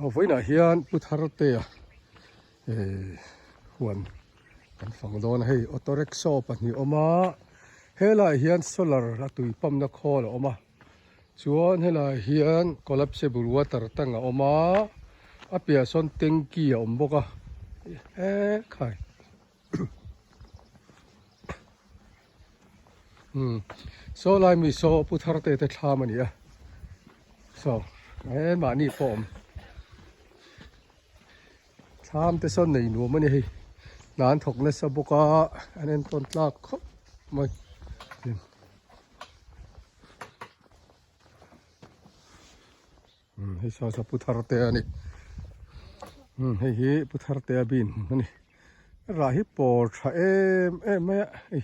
Vawiinah hian Pu Thartea eh huan kan fang dawn a hei auto rickshaw pahnih a awm a helaiah hian solar a tui pump na khawl a awm a chuan helaiah hian collapsible water tank a awm a a piahah sawn tanky a awm bawk a ekhai. Umm saw lai mi saw pu thar te te thlam a ni a saw he mahni pawh awm thlam te sawn nei nuam a ni hei hna an thawk nasa bawk a an entawn tlak khawp mai. Umm hei saw saw pu thar te a ni umm hei hi pu thar te a bin a ni rah hi pawr tha em em mai a hei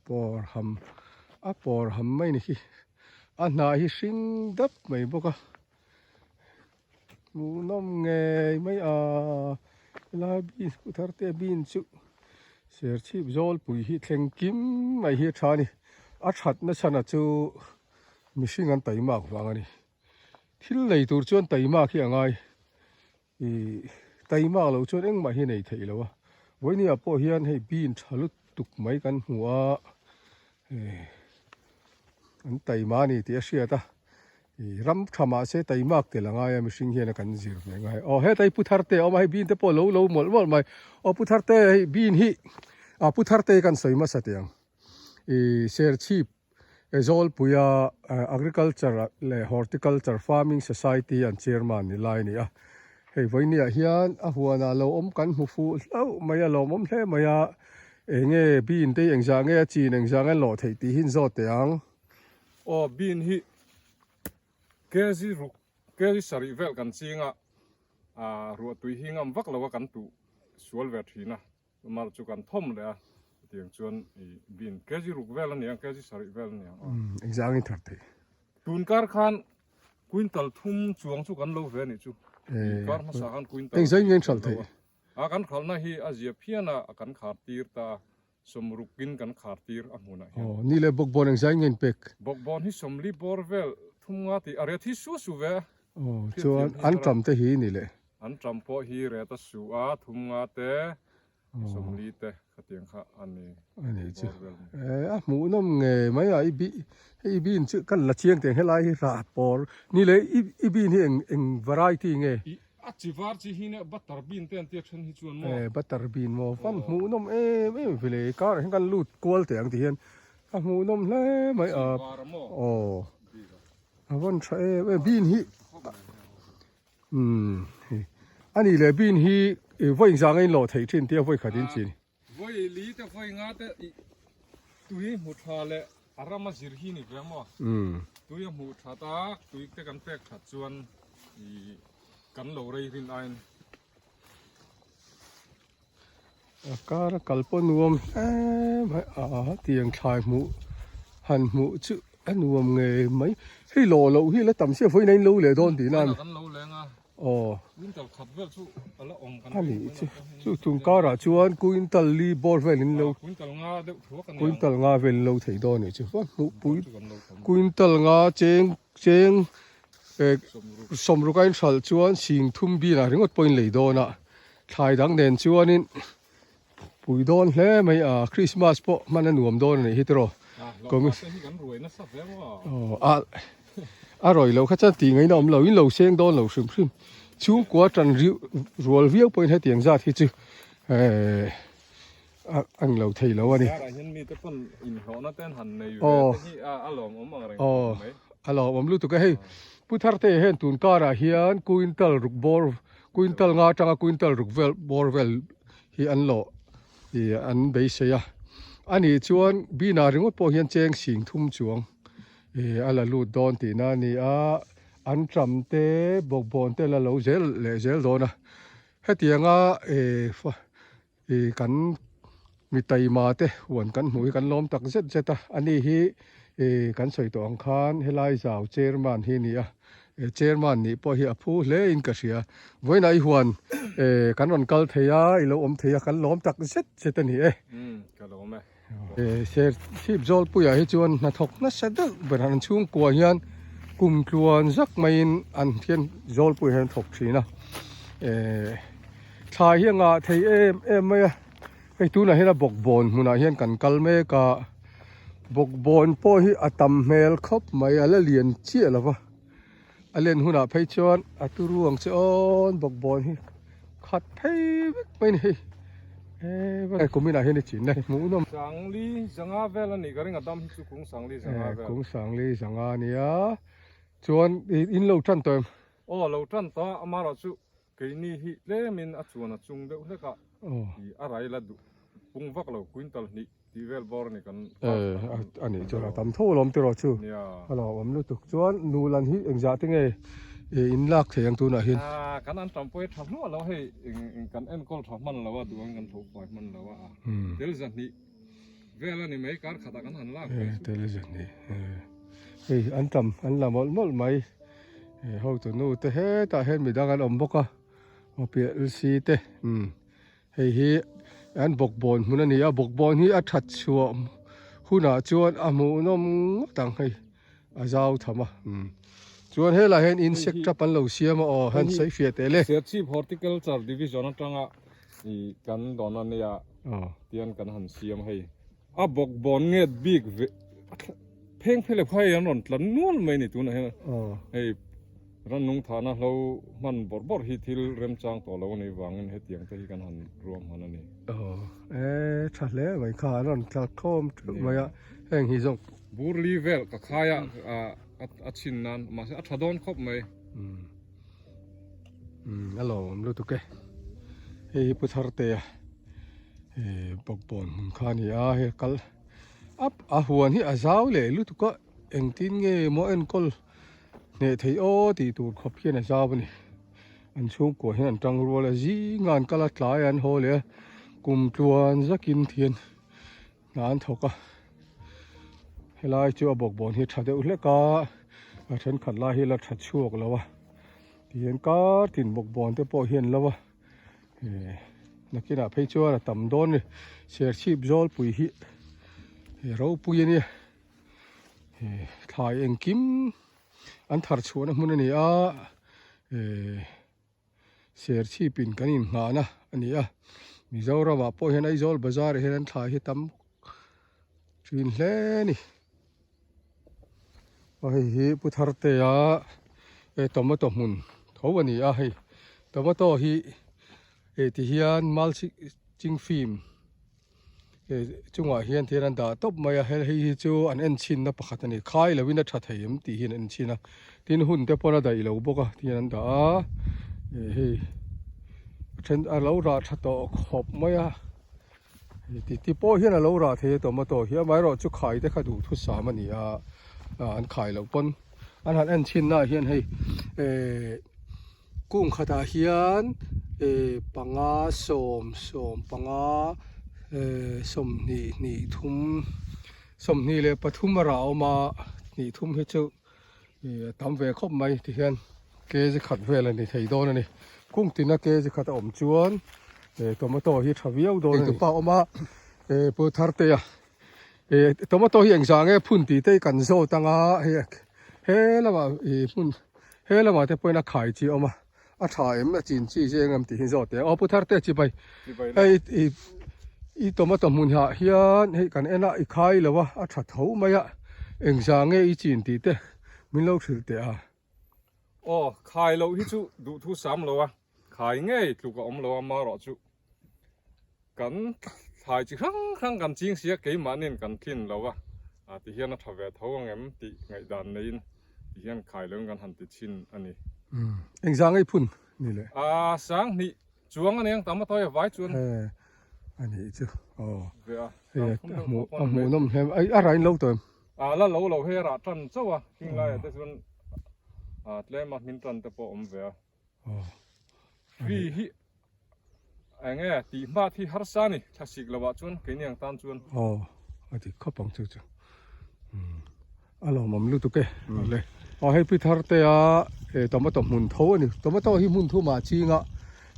pawr ham a pawr ham mai ni hi a hnah hi hring dap mai bawk a hmuhnawm ngei mai a helai bin pu thar te a bin chu serchhip zawlpui hi thleng kim mai hi a tha a ni a that na chhan ah chu. Mihring an taimak vang a ni. Thil nei tur chuan taimak hi a ngai. Ih taimak loh chuan engmah hi nei theih lo a. Vawinia pawh hian hei bean tha lutuk mai kan hmu a. Eh an taima a ni tih a hriat a. Ih ram tha mahse taimak tel a ngai a mihring hian a kan zir ve ngai. Aw heta hi pu thar te a awm a hei bean te pawh a lo lo mawlh mawlh mai. Aw pu thar te hei bean hi ah pu thar te hi kan sawi hmasa teh ang. Ih serchhip Zawlpuia Agriculture leh Horticulture Farming Society an chairman ni lai a ni a. Hei vawinia hian a huanah lo awm kan hmu fuh hlauh mai a, lawmawm hle mai a. Enge bean te hi engzah nge a chin engzah nge lawh theih tih hi in zawt teh ang. Aw bean hi kg ruk kg sarih vel kan ching a, ruahtui hi ngam vak lo a kan tuh sual ve thin a. Mar chu kan thawm leh a, hetiang chuan i bin kg ruk vel a ni ang, kg sarih vel a ni ang aw. Engzah angin thar theih? Tun kar khan quintal thum chuang chu kan lo ve a nih chu. Tun kar hmasa khan quintal Engzah in nge hralh theih? A kan hralhna hi a zia phian a, kan khar tir ta a, sawmrukin kan khar tir a hmunah hian. Aw, ni leh bawkbawn engzah in nge in pek? Bawkbawn hi sawmli bawr vel thum nga tih a ret hi su su ve a. Aw, chuan an ṭam te hi ni leh? An ṭam pawh hi ret a su a, thum nga te, sawmli te khatiang kha a ni. A ni chu. E, a hmuhnawm ngei mai a, i bi, hei i bin chu ka la chiang teh ang helai hi rah pawr ni le i i bin hi eng eng variety nge? I a chi var chi hi nia butter bean te an tia then hi chuan maw? E, butter bean maw? Fan hmuhnawm em em vile car ah hian kan lut kual teh ang ti hian a hmuhnawm hle mai a. Chi var a maw? Aw, a vawn tha em em bean hi. Umm hei a nih leh bean hi vawi engzah nge in lawh theih thin tia vawi khat in chin. Vawi li te vawi nga te ih tui hmu tha leh a rama zir hi ni ve maw? Tui a hmuh that a tui te kan pek that chuan ih kan lo rei rin aiin. A kar a kal pawh nuam hle mai a tiang thlai hmuh han hmuh chu a nuam ngei mai hei lawh loh hi la tam sia vawiin a in lo leh dawn tihna a ni aw a nih chu chu chung karah chuan quintal li bawr vel in lo quintal nga vel in lo thei dawn a nih chu va hmuh pui quintal nga cheng cheng eh sawmruk a inhralh chuan sing thum binah ringawt pawh in lei dawn a. Thlai dang nen chuanin pui dawn hle mai a, Christmas pawh hman a nuam dawn a nih hi tiraw. A rawi loh kha chuan tih ngaihna awm lo, in lo seng dawn lo hrim hrim. Chhungkua tan rual viau pawhin hetiang zat hi chu eh a ang lo thei lo a ni. Aw a lawmawm lutuk a hei Pu Tharte hian tun karah hian quintal ruk bawr quintal nga atanga quintal ruk vel bawr vel hi an lawh ih an beisei a ani chuan bina ringawt pawh hian cheng sing thum chuang ih a la lut dawn tihna a ni a an ṭam te bawkbawn te la lo zel leh zel dawn a hetianga eh Ih kan mi taima te huan kan hmuh hi kan lawm tak zet zet a, ani hi ih kan sawi tawh ang khan helai zau chairman hi a ni a, eh chairman nih pawh hi a phu hle in ka hria, vawiinah i huan eh kan rawn kal thei a, i lo awm thei a kan lawm tak zet zet a ni e. Umm ka lawm e. Eh serchhip zawlpuiah hi chuan hnathawk nasa deuh ber an chhungkua hian. Kum tluan zak maiin an hian zawlpui hian thawk thin a, eh thlai hi a ngah thei em em mai a, hei tunah hian a bawkbawn hmunah hian kan kal mek a, bawkbawn pawh hi a tam hmel khawp mai a la lian chiah lo va, a len hunah phei chuan a turu ang che awn bawkbawn hi khat phei vek mai a ni hei. He kuminah hian i chin le hmuh nawm. Sangli zanga vel a nih ka ring a dam hi chu kung sangli zanga vel. Kung sangli zanga a nia chuan in lo tan tawh em? Aw lo tan tawh a amaherawh chu keini hi tlemin a chuan a chung deuh hlek a i a rai la duh pung vak lo quintal hnih tih vel bawr a ni kan a nih chuan a tam tho alawm tiraw chu a lo awm lutuk chuan nulan hi engzah te nge in lak thei ang tunah hian kan an tampui tha hnuah lo hei kan enkawl tha hman lo a duh ang kan tho fai hman lo a tel zahnih vel a ni mai kar khatah kan han lak mai tel zahnih hei an tam an la mawlh mawlh mai hotu nu te hetah hian midang an awm bawk a piah lc te Hei hi an bawkbawn hmun a ni a, bawkbawn hi a that chhuah hunah chuan a hmuhnawm ngawt ang hei a zau tham a umm chuan helaiah hian insect trap an lo siam a aw han sawi fiah teh le. Serchhip Horticulture Division atanga ih kan dawn a nia tian kan han siam hei a bawkbawn nget bik ve pheng phei leh phai an rawn tla nual mai a ni tunah hian hei. Rannung thahna hlo hman bawrh bawrh hi thil remchang tawh lo a nih vangin hetiang te hi kan han ruam hman a ni. Aw e tha hle mai kha an rawn tla khawm theuh mai a heng hi zawng. Bur li vel ka khai a a chhin nan mahse a tha dawn khawp mai. Umm a lawm lutuk e hei hi Pu Thartea bawkbawn hmun kha a ni a hei kal a huan hi a zau leh lutuk a engtin nge maw enkawl. Hneh thei aw tih tur khawp hian a zau a ni. An chhungkua hian an tang rual a, zinga an kal a, tlai an haw leh a, kum tluan zakin thian hna an thawk a. Helai chu a bawkbawn hi a tha deuh hlek a, a thenkhat lai hi la tha chhuak lo a, tihian kar tin bawkbawn te pawh hi an lo a, nakinah phei chuan a tam dawn a ni. Serchhip zawlpui hi ropui a nia. Thlai engkim an thar chhuahna hmun a ni a, Serchhip in kan inhnahna a ni a, Mizoram ah pawh hian Aizawl bazar ah hian an thlai hi tam thin hle a ni. Aw hei hi Pu Thartea tomato hmun tho a ni a, hei tomato hi ti hian mulching film. Chungah hian thil an dah tawp mai a, hei hi chu an en chhinna pakhat a ni, khai loin a tha thei em tih hi an en chhin a, tin hun te pawn a daih lo bawk a tin an dah a, hei a then a lo rah tha tawh khawp mai a, ti ti pawh hian a lo rah thei a tomato hi amaherawh chu khai te kha duhthusam a ni a, an khai loh pawn an han en chhinna ah hian hei ehh. Kung khatah hian panga sawm sawm panga sawmhnih hnih thum sawmhnih leh pathum a rah a awm a hnih thum hi chu a tam ve khawp mai tihian kg khat vel a ni thei dawn a ni kung tina kg khat a awm chuan tomato hi tha viau dawn a ni pa awm a pu Thartea tomato hi engzah nge phun tih te hi kan zawt anga hei he lamah ih hmun he lamah te pawhin a khai chi a awm a a tha em a chin chi zeng em tih hi zawt teh aw pu thar te chi bai hei ih i tomato hmun ah hian hei kan en a i khai lo a a tha tho mai a engzah nge i chin tih te min lo hrilh teh a. Aw khai loh hi chu duhthu sam lo a khai ngei tluk a awm lo a marawh chu Kan thlai chi hrang hrang kan ching sia keimahniin kan tlin lo a, ti hian a tha ve tho ang em tih ngaihdan neiin ti hian khai loin kan han ti chhin a ni. Engzah ngei phun ni le? Sanghnih chuang a ni ang tam a tawi a vai chuan. A nih chu aw. Ve a, a hmuhnawm hle mai, a rain lo tawh em? La lo lo hei a rah tan chauh a, hing laiah te chuan tlem a hmin tan te pawh a awm ve a. Hri hi eng nge tih hma thi harsa a ni thlasik lovah chuan keini ang tan chuan. Aw a dik khawp ang chu chu a lawmawm lutuk e le aw hei pi thar te a tomato hmun tho a ni tomato hi hmun thumah a ching a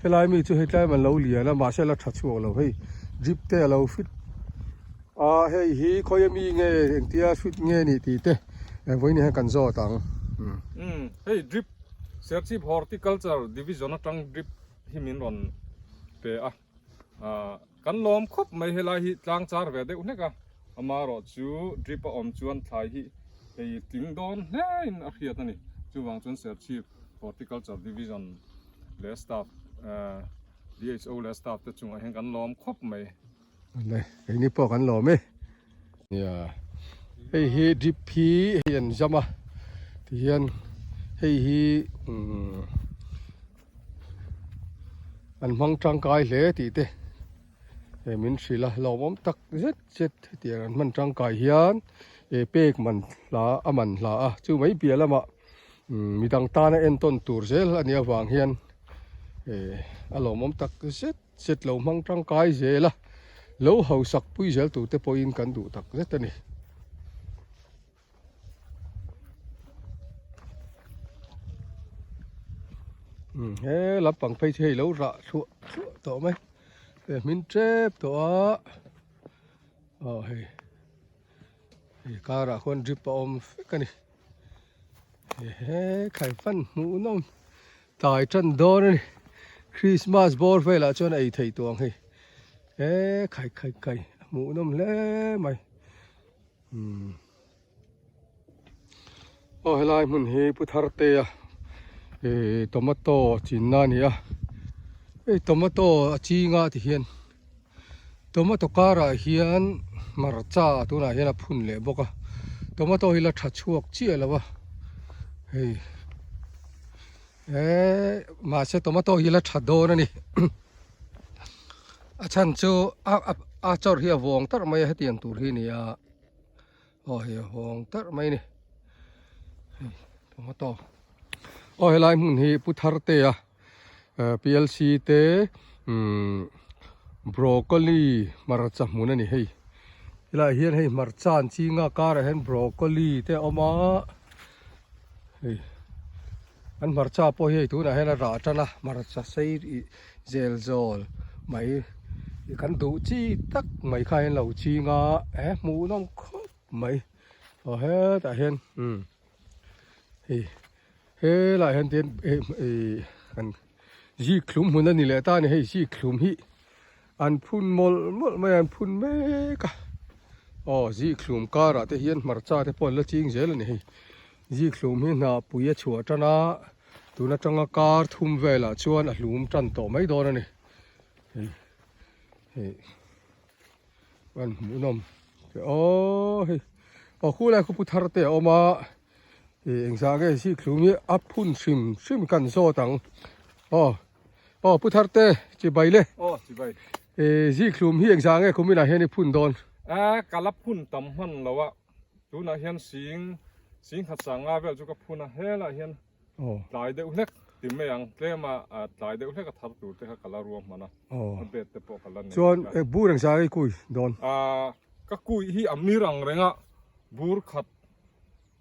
helai mi chu hei tlem an lo lian a mahse la tha chhuak lo hei drip te a lo fit a hei hi khawi ami nge engtia fit nge ni tih te vawiin hian kan zawt ang. Umm hei drip Serchhip Horticulture Division atang drip hi min rawn pe a ah kan lawm khawp mai helai hi tlang char ve deuh hlek a amaherawh chu drip a awm chuan thlai hi hei tling dawn hle in a hriat a ni chuvang chuan Serchhip Horticulture Division leh staff ah DHO leh staff te chungah hian kan lawm khawp mai. Le keini pawh kan lawm e. Nia hei hi drip hi hei an zam a tihian hei hi umm an hmang tangkai hle tih te eh min hrilh a lawmawm tak zet zet hetiang an hman tangkai hian eh pek man hla a man hla a chu mai piah lamah umm midang tana entawn tur zel a nih avang hian eh a lawmawm tak zet. Zet lo hmang tangkai zel a, lo hausak pui zel tur te pawhin kan duh tak zet a ni. Umm he lampang phei chu hei lo rah thluah thluah tawh mai he hmin tep tawh a aw hei hei karah khuan drip a awm vek a ni he khai fan hmuh nawm. Tlai tan dawn a ni. Christmas bawr velah chuan a ei theih tawh ang hei. E khai khai khai a hmuhnawm hle mai. Umm. Aw helai hmun hi Pu Thartea e tomato chinna a ni a. Hei tomato a chinga ti hian tomato karah hian hmarcha tunah hian a phun leh bawk a tomato hi la tha chhuak chiah lo a hei eee mahse tomato hi la tha dawn a ni a chhan chu a a chawr hi a vawng tarh mai a hetiang tur hi a ni a aw hei a vawng tarh mai a ni hei tomato aw helai hmun hi Pu Thartea. PLC te umm broccoli hmarcha hmun a ni hei helaiah hian hei hmarcha an ching a karah hian broccoli te a awm a hei an hmarcha pawh hi hei tunah hian a rah tan a hmarcha sei ih zel zawl mai kan duh chi tak mai kha hian lo ching a he hmuhnawm khawp mai aw hetah hian umm hei. Helaiah hian tin ih kan zikhlum hmun a ni leh ta a ni hei zikhlum hi an phun mawlh mawlh mai a an phun mek a aw zikhlum karah te hian hmarcha te pawh an la ching zel a ni hei zikhlum hi hnah pui a chhuah tan a tun atanga kar thum velah chuan a hlum tan tawh mai dawn a ni hei hei. An hmuhnawm aw hei aw khulai khawpu thar te a awm a ih engzah nge zikhlum hi a phun hrim hrim kan zawt ang aw aw pu thar te chibai le aw chibai ih zikhlum hi engzah nge kumin ah hian i phun dawn a ka la phun tam hman lo a tunah hian sing sing khat sanga vel chu ka phun a helaiah hian Tlai deuh hlek ti mai ang, tlem a tlai deuh hlek a thar tur te kha ka la ruam hman a, a bed te pawh ka la nei Chuan bur eng zai kui dawn? Ka kui hi a mir ang reng a, bur khat,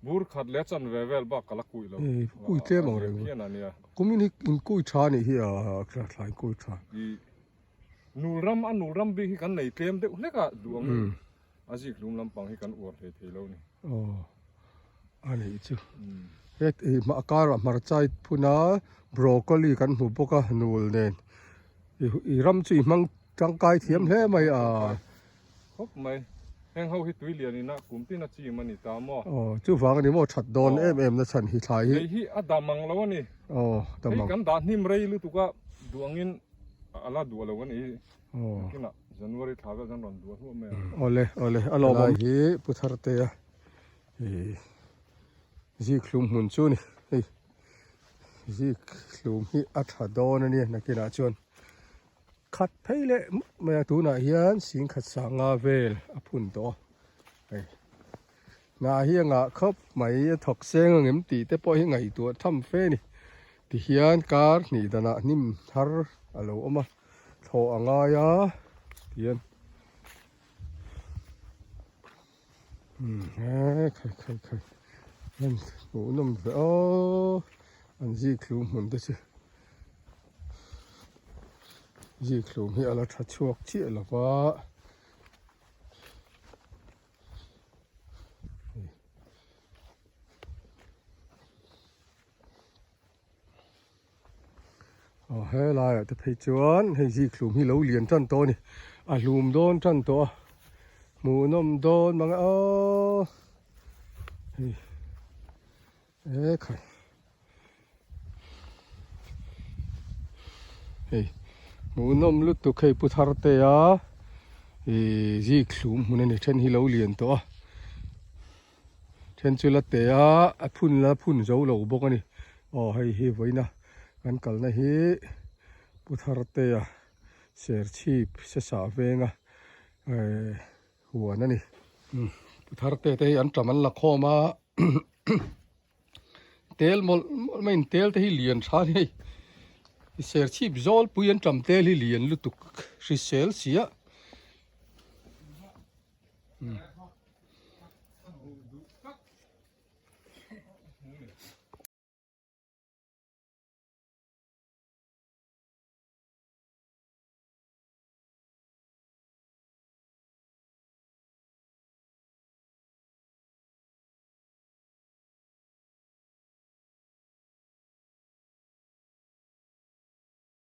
bur khat leh chan ve vel bak ka la kui lo. Kui tlem ang reng. Hian a nia. Kumin hi in kui tha a nih hi a, thlai kui tha. I nul ram, a nul ram bik hi kan nei tlem deuh hlek a duh ang. A zik hlum lampang hi kan uar hlei thei lo ni. Aw a nih chu. Het i a karah hmarcha i phun a broccoli kan hmu bawk a nul nen i ram chu i hmang tangkai thiam hle mai a. Khawp mai. Heng ho hi tui lian ina kum tin a chim a ni ta maw? Aw chuvang a ni maw that dawn em em na chhan hi thlai hi. Hei hi a dam ang lo a ni. Aw dam ang. Hei kan dah hnim rei lutuk a duh angin a la duah lo a ni. Kinah January thla vel kan rawn duah hluah mai a. Awle awle a lawmawm hi Pu Thartea ih zikhlum hmun chu ni hei zikhlum hi a tha dawn a nia nakinah chuan khat phei leh mup mai a tunah hian singkhat sanga vel a phun tawh a hei Hna hi a ngah khawp mai a thawk seng ang em tih te pawh hi ngaihtuah tham fe a ni. Tihian kar hnih danah hnim thar a lo awm a, thlawh a ngai a tihian umm he khai khai khai heng hmuhnawm ve aw an zikhlum hmun te chu zikhlum hi a la tha chhuak chiah lo va. Aw helaiah te phei chuan hei zikhlum hi lo lian tan tawh a ni a hlum dawn tan tawh a hmuhnawm dawn mang e aw hei ekhai hei hmuhnawm lutuk hei pu Thartea ih zikhlum hmun a ni then hi lo lian tawh a. Then chu la teh a, a phun la phun zo lo bawk a ni. Aw hei hi vawiina kan kalna hi Pu Thartea Serchhip Sesah venga eh huan a ni. Pu Thartea te hi an tam an la khawm a tel mawlh mawlh mai in tel te hi lian tha a ni hei. Serchhip zawlpui an tam tel hi lian lutuk hrisel si a.